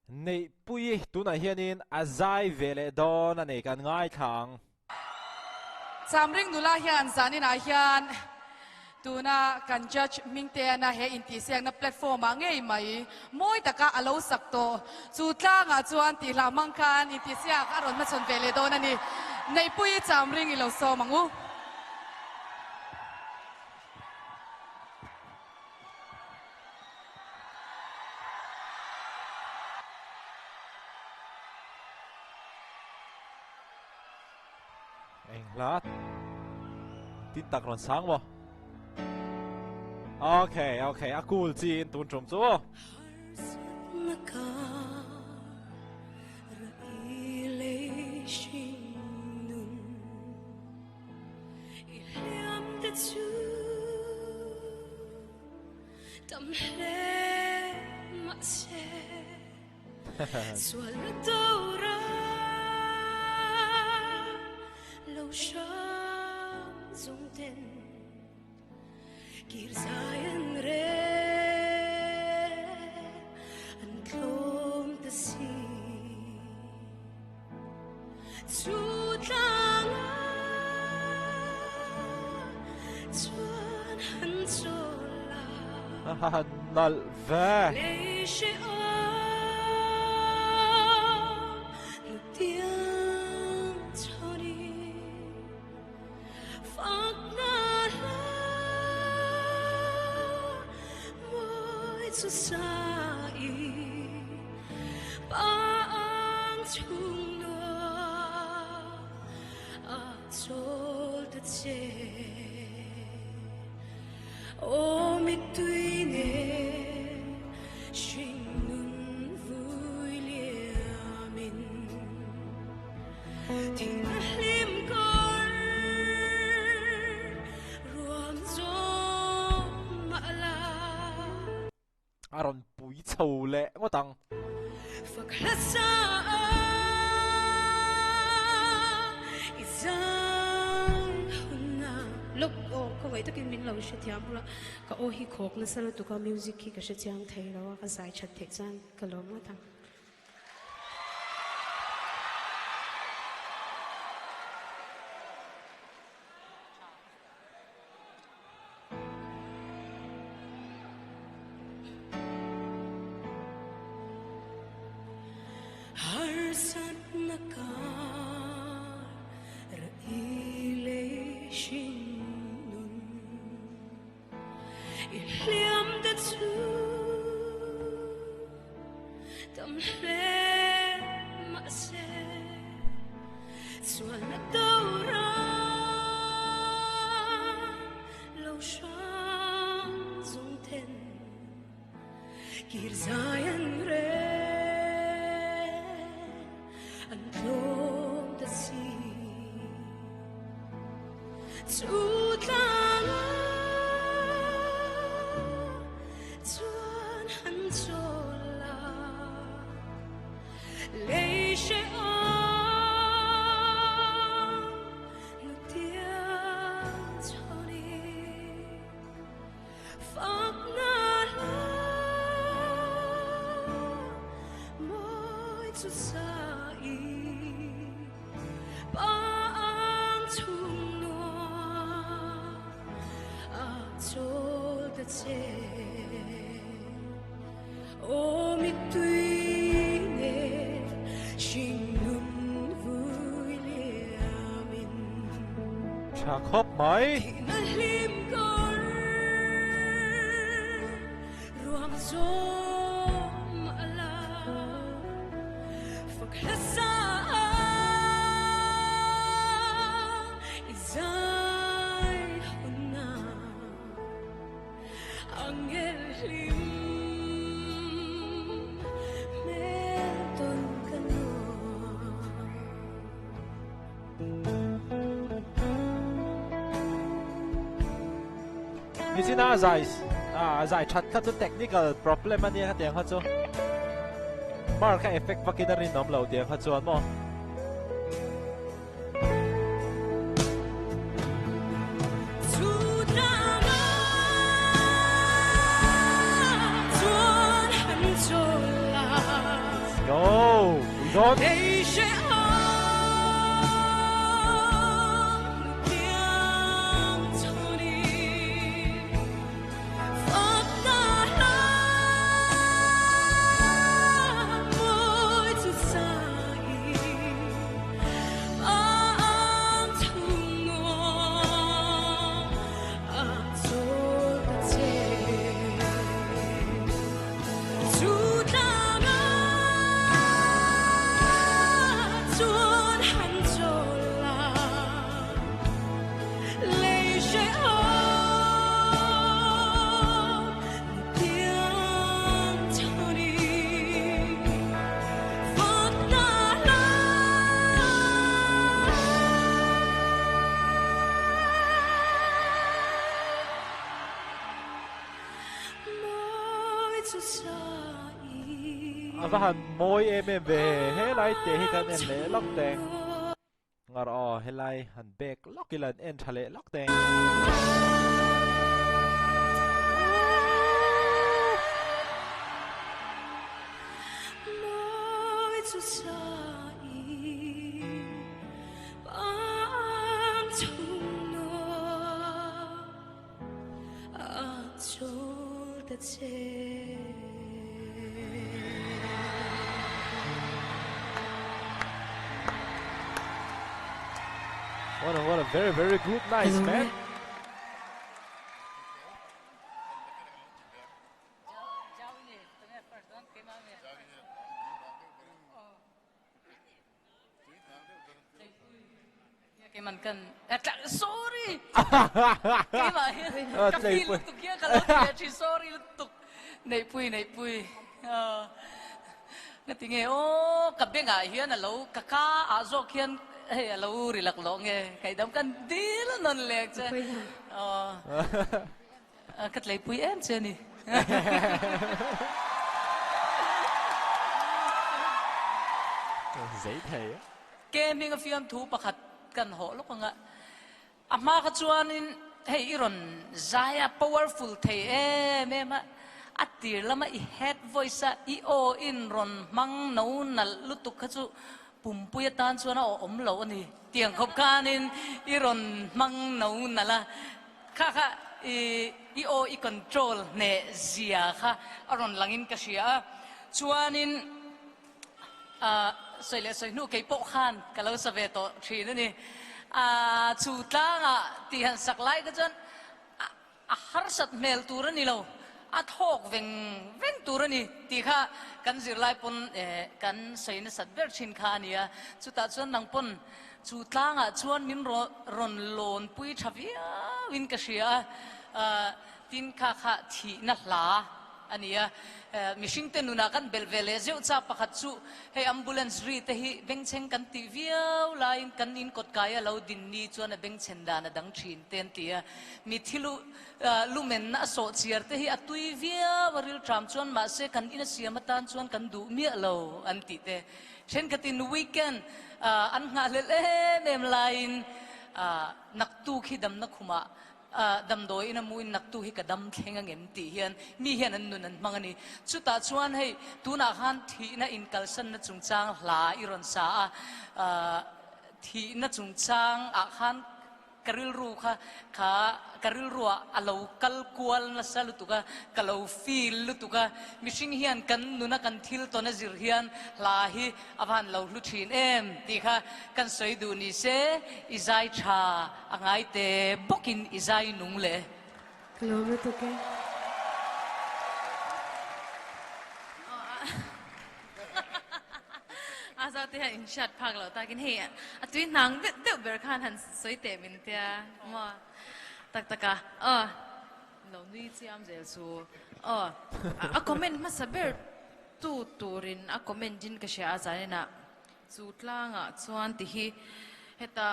Neihpuii tunah hianin a zai ve leh dawn a nei kan ngaithla ang. Chamring nula hian zaninah hian tuna kan judge Hmingteana he intihsiakna platform ah ngei mai mawi taka a lo sak tawh. Chu tlangah chuan tihhlah hmang khan intihsiak a rawn hmachhawn ve leh dawn a ni. Neihpuii Chamring i lo sawm ang u. Eng hla tin tak rawn sang maw? Okay, okay, a cool chi in tun tum chu. Nalh ve. A rawn pui chho leh ngawt ang. Lawk aw khawngaih takin min lo hrethiam bawk a, ka aw hi khawk nasa lutuk a, music hi ka hrechiang thei lo a, ka zai that theih chuan ka lawm ngawt ang. Tha khawp mai. Nichina zai a zai that kha chu technical problem a nia khatiang kha chu bar kha effect vakin a rinawm lo tiang kha chuan maw. dawn. A va han mawi em em ve helai te hi kan en leh lawk teng ngar aw helai han bek lawk ila an en tha leh lawk teng. What a what a very very good nice man. Keiman kan sorry keimah hi ka feel lutuk hian ka lo ti leh thin sorry lutuk neihpui neihpui ka ti nge aw ka bengah hian a lo ka ka ah zawk hian hei a lo ri laklawh nge kaidam kan dil a nawn lek che aw ka tleipui em che a ni. Zei thei. Ke hminga fiamthu pakhat kan hawh lawk ang a, a hma kha chuanin hei i rawn zai a powerful thei em em a, a tir lama i head voice a i aw in rawn hmang no nalh lutuk kha chu pumpui atan chuan a awm loh a ni tiang khawp khanin i rawn hmang no nalh a, kha kha i i aw i control hneh zia kha a rawn langin ka hria a, chuanin. Sawi leh sawi hnu kei pawh khan ka lo sa ve tawh thin a ni. Chu tlangah tih han sak lai kha chuan a harsat hmel tur a ni lo, a thawk veng veng tur a ni tih kha kan zirlai pawn kan sawi nasat ber thin kha a ni a. Chutah chuan nang pawn chu tlangah chuan min rawn lawnpui tha viauin ka hria a, tin kha kha thihna hla a ni a. Mihringte nunah kan belh ve leh zeuh chak pakhat chu hei ambulance ri te hi bengchheng kan tih viau laiin kan in kawt kai a lo din ni chuan a bengchhen dan a dang thin te an ti a. Mithi lu lumenna a sawh chiar te hi a tui viau a rilṭam chuan mahse kan in a siam atan chuan kan duh miah lo an tih te. Thenkhatin weekend an nghahhlelh em em laiin naktuk hi damna khumah Damdawi in a mu in naktu hi ka dam thleng angem tih hian mi hian an nun an hmang a ni. Chutah chuan hei tunah khan thihna inkalsanna chungchang hla i rawn sa a, thihna chungchang ah khan ka rilru kha kha ka rilruah a lo kal kual nasa lutuk a, ka lo feel lutuk a, mihring hian kan nuna kan thil tawn a zir hian hla hi a van lo hlu thin em tih kha kan sawi duh ni se i zai tha A ngai te bawkin i zai nung le. Ka lawm lutuk e. A zau te hian in hriat phak loh takin hei a tui hnang deuh deuh ber khan han sawi teh min tia maw tak tak a aw lo nui chiam zel chu aw a comment hmasa ber tu turin a comment in ka hria a zaninah Chu tlangah chuan ti hi heta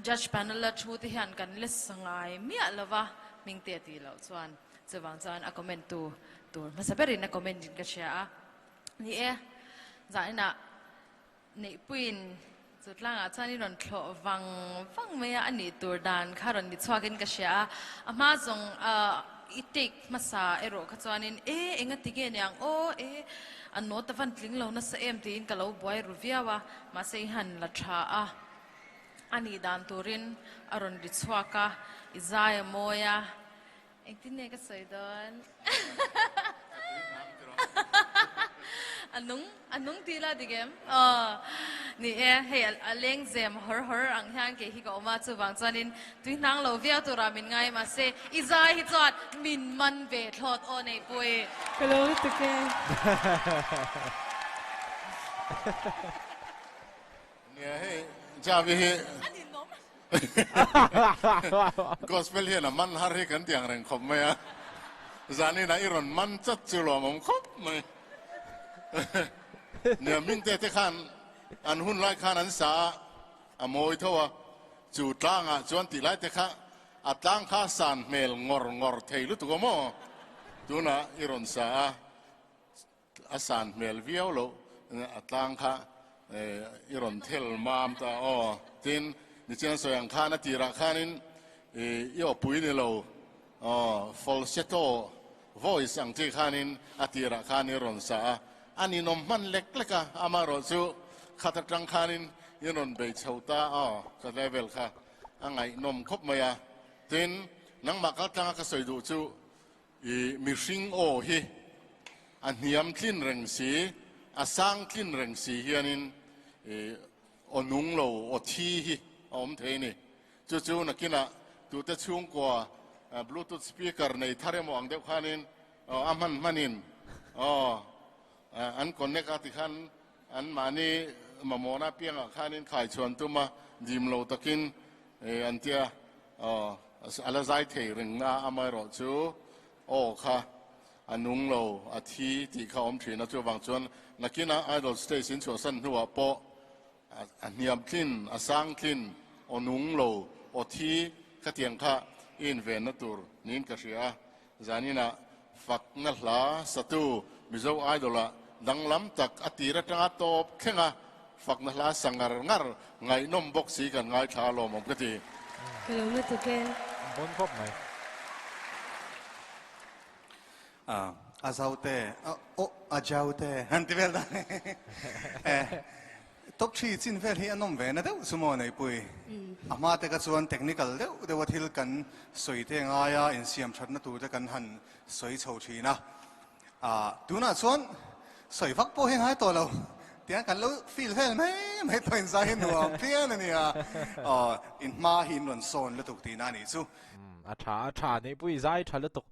judge panel a thu te hian kan la sa ngai miah lo va, Hmingte a tih loh chuan chuvang chuan a comment tu tur hmasa berin a comment in ka hria a. Ni e, zaninah Neihpuiin chu tlangah chuan i rawn thlawh vang vang mai a, a nih tur dan kha rawn ni chhuakin ka hria a. A hma zawng i take hmasa erawh kha chuanin e, enga ti nge niang aw e. A note a van tling lo nasa em tiin ka lo buai ru viau a, mahse i han la tha a. A nih dan turin a rawn ri chhuak a, i zai a mawi a. Engtin nge ka sawi dawn? A nung, a nung tih la dik em? Aw, ni e, hei a leng zem hawr hawr ang hian kei hi ka awm a, chuvang chuanin tui hnang lo viau turah min ngai mahse i zai hi chuan min man ve thlawt aw Neihpui. Ka lo lutuk e. Nia hei Javi hi Gospel hian a man har hi kan ti ang reng khawp mai a, zanin ah i rawn man chat chu lawmawm khawp mai. Nia Minte te khan an hun lai khan an sa a, a mawi tho a, chu tlang ah chuan tih lai te kha a tlang kha san hmel ngawr ngawr thei lutuk aw maw? Tunah i rawn sa a. A san hmel viau loh a tlang kha i rawn thel mam ta aw. Tin, nichian sawi ang khan a tirah khanin i awpui ni lo aw, falsetto voice ang chi khanin a tirah khan i rawn sa a, a ninawm hman lek lek a, amaherawh chu khat atang khanin i rawn bei chho ta aw, ka level kha a ngaihnawm khawp mai a. Tin, nangmah kaltlanga ka sawi duh chu I mihring aw hi a hniam tlin reng si, a sang tlin reng si hianin i aw nung lo, aw thi hi a awm thei a ni. Chu chu nakinah tute chhungkua bluetooth speaker nei thar emaw ang deuh khanin a hman hmanin aw an connect a tikhan an mahni mamawhna apiangah khanin khaichhuan tum a, dim lo takin an tia. Aw, a la zai thei reng a, amaherawh chu aw kha a nung lo, a thi tih kha a awm thin a, chuvang chuan nakina Idol stage in chhuahsan hnuah pawh a hniam tlin, a sang tlin, aw nung lo, aw thi khatiang kha i invenna tur niin ka hria a, zaninah fakna hla satu Mizo Idol-ah danglam tak a tir atanga tawp thleng a, Fakna hla sa ngar ngar ngaihnawm bawk si kan ngaithla a lawmawm ka ti. Ka lo lutuk e. Bon khawp mai. A zau te, aw a jau te han ti vel dan e. Top thi chin vel hi a nawm ve na deuh chu maw Neihpui. A hma te kha chuan technical deuh deuh a thil kan sawi te ngai a, insiam thatna tur te kan han sawi chho thin a. Tunah chuan sawi vak pawh hi ngai tawh lo tiang kan lo feel vel mai mai tawh in zai hi nuam phian a nia in hma hi in rawn sawn lutuk tihna a nih chu. A tha a tha Neihpui zai tha lutuk.